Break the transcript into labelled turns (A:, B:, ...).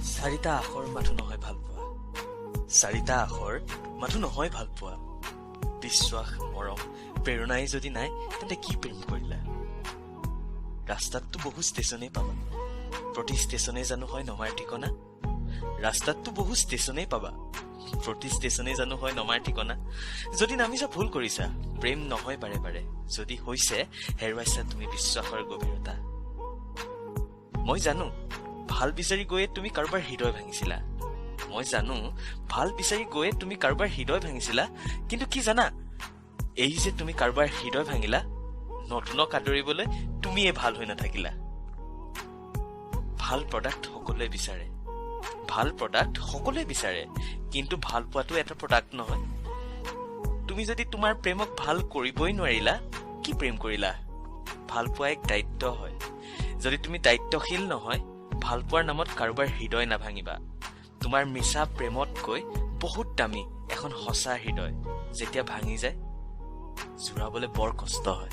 A: চাৰিটা আখৰ মাথো নহয় ভালপোৱা, চাৰিটা আখৰ মাথো নহয় ভালপোৱা। বিশ্বাস, মৰম, প্ৰেৰণাই যদি নাই, তেন্তে কি প্ৰেম কৰিলা? ৰাস্তাততো বহু ষ্টেচনেই পাবা, প্ৰতি ষ্টেচনেই জানো হয় নমাৰ ঠিকনা? ৰাস্তাততো বহু ষ্টেচনেই পাবা, প্ৰতি ষ্টেচনেই জানো হয় নমাৰ ঠিকনা? যদি নামিছা, ভুল কৰিছা। প্ৰেম নহয় বাৰে বাৰে। যদি হৈছে, হেৰুৱাইছা তুমি বিশ্বাসৰ গভীৰতা। মই জানো, ভাল বিচাৰি গৈয়ে তুমি কাৰোবাৰ হৃদয় ভাঙিছিলা। মই জানো, ভাল বিচাৰি গৈয়ে তুমি কাৰোবাৰ হৃদয় ভাঙিছিলা। কিন্তু কি জানা, এই যে তুমি কাৰোবাৰ হৃদয় ভাঙিলা, নতুনক আদৰিবলৈ তুমিয়ে ভাল হৈ নাথাকিলা। ভাল প্ৰডাক্ট সকলোৱে বিচাৰে, ভাল প্ৰডাক্ট সকলোৱে বিচাৰে, কিন্তু ভাল পোৱাটো এটা প্ৰডাক্ট নহয়। তুমি যদি তোমাৰ প্ৰেমক ভাল কৰিবই নোৱাৰিলা, কি প্ৰেম কৰিলা? ভাল পোৱা এক দায়িত্ব হয়। যদি তুমি দায়িত্বশীল নহয়, ভাল পোৱাৰ নামত কাৰোবাৰ হৃদয় নাভাঙিবা। তোমাৰ মিছা প্ৰেমতকৈ বহুত দামী এখন সঁচা হৃদয় যেতিয়া ভাঙি যায়, জোৰাবলৈ বৰ কষ্ট হয়।